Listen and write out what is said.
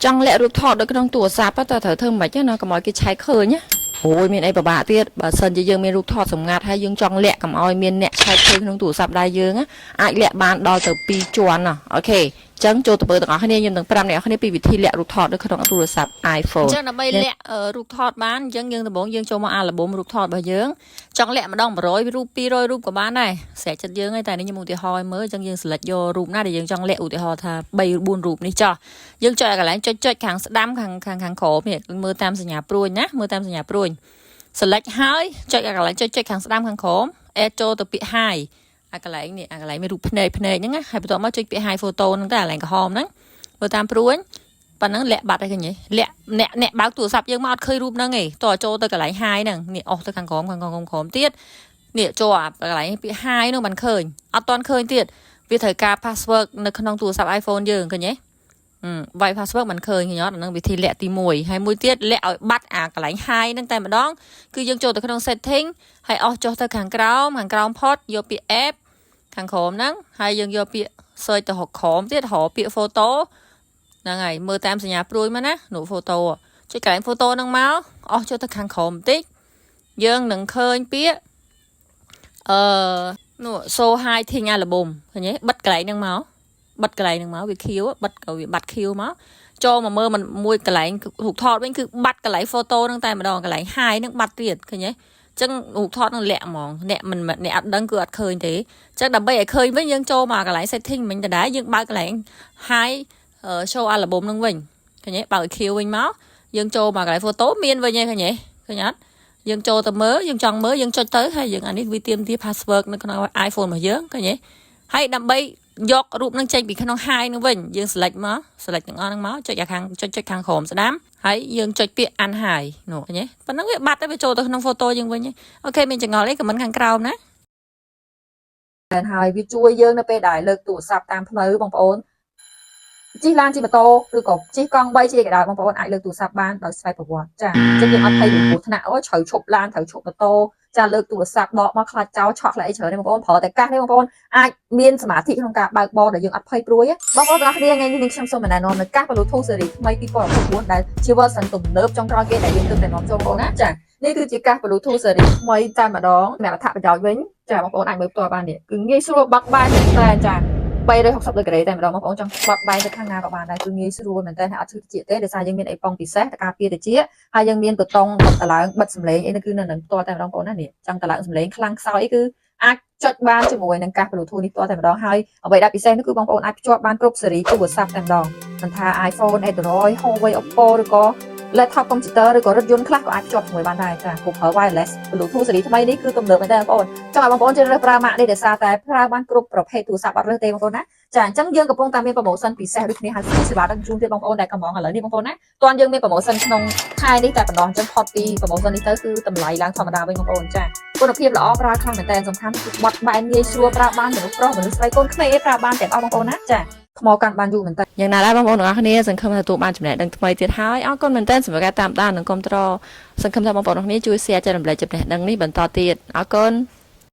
ចង់លាក់រូបថតនៅក្នុងទូរស័ព្ទតើត្រូវធ្វើម៉េចណាកុំឲ្យគេឆែកឃើញណាអូយមានអីពិបាកទៀតបើសិនជាយើងមានរូបថតសម្ងាត់ហើយយើងចង់លាក់កុំឲ្យមានអ្នកឆែកឃើញក្នុងទូរស័ព្ទដៃយើងណាអាចលាក់បានដល់ទៅ2ជាន់ណាOK ចឹងចូលទៅមើលទាំងអស់គ្នាខ្ញុំនឹងប្រាប់អ្នកនរគ្នាពីវិធីលាក់រូបថតនៅក្នុងទូរស័ព្ទ iPhone អញ្ចឹងដើម្បីលាក់រូបថតបានអញ្ចឹងយើងដំបូងយើងចូលមកអាល់ប៊ុមរូបថតរបស់យើងចង់លាក់ម្ដង100រូប200រូបក៏បានដែរស្រេចចិត្តយើងឯងតែនេះខ្ញុំឧទាហរណ៍ឲ្យមើលអញ្ចឹងយើង select យករូបណាដែលយើងចង់លាក់ឧទាហរណ៍ថា3 4រូបនេះចោះយើងចុចឲ្យកន្លែងចុចចុចខាងស្ដាំខាងខាងខាងក្រោមនេះមើលតាមសញ្ញាព្រួញណាមើលតាមសញ្ញាព្រួញ select ហើយចុចឲ្យកន្លែងចុចចុចខាងស្ដាំខាងក្រោម add ចូលទៅពាក្យ hide អាកន្លែងនេះអាកន្លែងមានរូបភ្នែកភ្នែកហ្នឹងណាហើយបន្ទាប់មកចុចពាក្យ hide photo ហ្នឹងទៅអាកន្លែងក្រហមហ្នឹងមើលតាមព្រួញប៉ុណ្ណឹងលាក់បាត់ហើយឃើញទេលាក់អ្នកអ្នកបើកទូរស័ព្ទយើងមកអត់ឃើញរូបហ្នឹងទេតោះចូលទៅកន្លែង hide ហ្នឹងនេះអស់ទៅខាងក្រោមខាងក្រោមក្រោមទៀតនេះចូលអាកន្លែងពាក្យ hide នោះបានឃើញអត់ទាន់ឃើញទៀតវាត្រូវការ password នៅក្នុងទូរស័ព្ទ iPhone យើងឃើញទេវាយ password មិនឃើញឃើញអត់អានឹងវិធីលាក់ទី1ហើយមួយទៀតលាក់ឲ្យបាត់អាកន្លែង hide ហ្នឹងតែម្ដងគឺយើងចូលទៅក្នុង setting ហើយអស់ចុះទៅខាងក្រោមខាងក្រោមផុតយកពាក្យ app ខាងក្រោមហ្នឹងហើយយើងយកពាក្យ search ទៅរកក្រោមទៀតរកពាក្យ photo ហ្នឹងហើយមើលតាមសញ្ញាព្រួយមកណានោះ photo ចុចកន្លែង photo ហ្នឹងមកអស់ចុះទៅខាងក្រោមបន្តិចយើងនឹងឃើញពាក្យអឺនោះ show hidden album ឃើញទេបិទកន្លែងហ្នឹងមកបិទកន្លែងហ្នឹងមកវាខៀវបិទក៏វាបាត់ខៀវមកចូលមកមើលមិនមួយកន្លែងរូបថតវិញគឺបាត់កន្លែង photo ហ្នឹងតែម្ដងកន្លែង hide ហ្នឹងបាត់ទៀតឃើញទេចឹងរូបថតនឹងលាក់ហ្មងអ្នកមិនអ្នកអត់ដឹងគឺអត់ឃើញទេចឹងដើម្បីឲ្យឃើញវិញយើងចូលមកកន្លែង setting មិញដដែលយើងបើកកន្លែង hide show album ហ្នឹងវិញឃើញទេបើកឲ្យខៀវវិញមកយើងចូលមកកន្លែង photo មានវិញឯងឃើញទេឃើញអត់យើងចូលទៅមើលយើងចង់មើលយើងចុចទៅហើយយើងអានេះវាទាមទារ password នៅក្នុង iPhone របស់យើងឃើញទេហើយដើម្បីយករូបនឹងចេញពីក្នុង hide នឹងវិញយើង select មក select ទាំងអស់ហ្នឹងមកចុចអាខាងចុចចុចខាងក្រោមស្ដាំហើយយើងចុចពាក្យ unhide នោះឃើញទេប៉ុណ្ណឹងវាបាត់ទៅវាចូលទៅក្នុង photo យើងវិញ OK មានចម្ងល់អី comment ខាងក្រោមណា ហើយវាជួយយើងនៅពេលដែលលើកទូរស័ព្ទតាមផ្លូវបងប្អូនជិះឡានជិះម៉ូតូឬក៏ជិះកង់3ជិះក៏ដោយបងប្អូនអាចលើកទូរស័ព្ទបានដោយស្វ័យប្រវត្តិចាអញ្ចឹងយើងអត់ភ័យពីគ្រោះថ្នាក់អូត្រូវឈប់ឡានត្រូវឈប់ម៉ូតូចាលើកទូរស័ព្ទដកមកខ្លាចចោលឆក់ខ្លាចអីច្រើនទេបងប្អូនប្រើតែកាសនេះបងប្អូនអាចមានសមាធិក្នុងការបើកបរដែលយើងអត់ភ័យព្រួយបងប្អូនទាំងអស់គ្នាថ្ងៃនេះនាងខ្ញុំសូមណែនាំនៅកាស Bluetooth series ថ្មី2024ដែលជា version ទំនើបចុងក្រោយគេដែលយើងទើបតែនាំចូលបងប្អូនណាចានេះគឺជាកាស Bluetooth series ថ្មីតែម្ដងសម្រាប់អត្ថប្រយោជន៍វិញចាបងប្អូនអាចមើលផ្ទាល់បាននេះគឺងាយស្រួលបត់បែនមែនតើចា360ដឺក្រេតែម្ដងបងប្អូនចង់បត់បែនទៅខាងណាក៏បានដែរគឺងាយស្រួលមែនតើហើយអត់ឈឺត្រចៀកទេដោយសារយើងមានអេប៉ុងពិសេសទៅការពារត្រចៀកហើយយើងមានប៊ូតុងបិទតឡើងបិទសំឡេងអីនេះគឺនៅនឹងផ្ទាល់តែម្ដងបងប្អូនណានេះចង់តឡើងសំឡេងខ្លាំងខ្សោយអីគឺអាចចុចបានជាមួយនឹងកាស Bluetooth នេះផ្ទាល់តែម្ដងហើយអ្វីដែលពិសេសនោះគឺបងប្អូនអាចភ្ជាប់បានគ្រប់ស៊េរីទូរស័ព្ទតែម្ដងមិនថា iPhone Android Huawei Oppo ឬក៏ laptop computer ឬក៏រថយន្តខ្លះក៏អាចភ្ជាប់ជាមួយបានដែរចាព្រោះប្រើ wireless Bluetooth ស៊េរីថ្មីនេះគឺទំនើបមែនតើបងប្អូនចង់ឲ្យបងប្អូនជ្រើសរើសប្រើម៉ាកនេះដោយសារតែប្រើបានគ្រប់ប្រភេទទូរស័ព្ទអត់រើសទេបងប្អូនណាចាអញ្ចឹងយើងកំពុងតែមាន promotion ពិសេសដូចគ្នាហើយ free សេវាដឹកជញ្ជូនទៀតបងប្អូនដែលកំងឥឡូវនេះបងប្អូនណាទាន់យើងមាន promotion ក្នុងខែនេះតែប៉ុណ្ណោះអញ្ចឹងផុតពី promotion នេះទៅគឺតម្លៃឡើងធម្មតាវិញបងប្អូនចាគុណភាពល្អប្រើខ្លាំងមែនតើសំខាន់គឺបត់បែនងាយស្រួលប្រើបានមនុស្សប្រុសមនុស្សស្រីកូនក្មេងឯងប្រើបានទាំងអស់បងប្អូនណាចាថ្មកាន់បានយូរមែនតើយ៉ាងណាដែរបងប្អូនទាំងអស់គ្នាសង្ឃឹមថាទទួលបានចំណេះដឹងថ្មីទៀតហើយអរគុណមែនទែនសម្រាប់ការតាមដាននិងគាំទ្រសង្ឃឹមថាបងប្អូនទាំងអស់គ្នាជួយ share ចែករំលែកចំណេះដឹងនេះបន្តទៀតអរគុណ។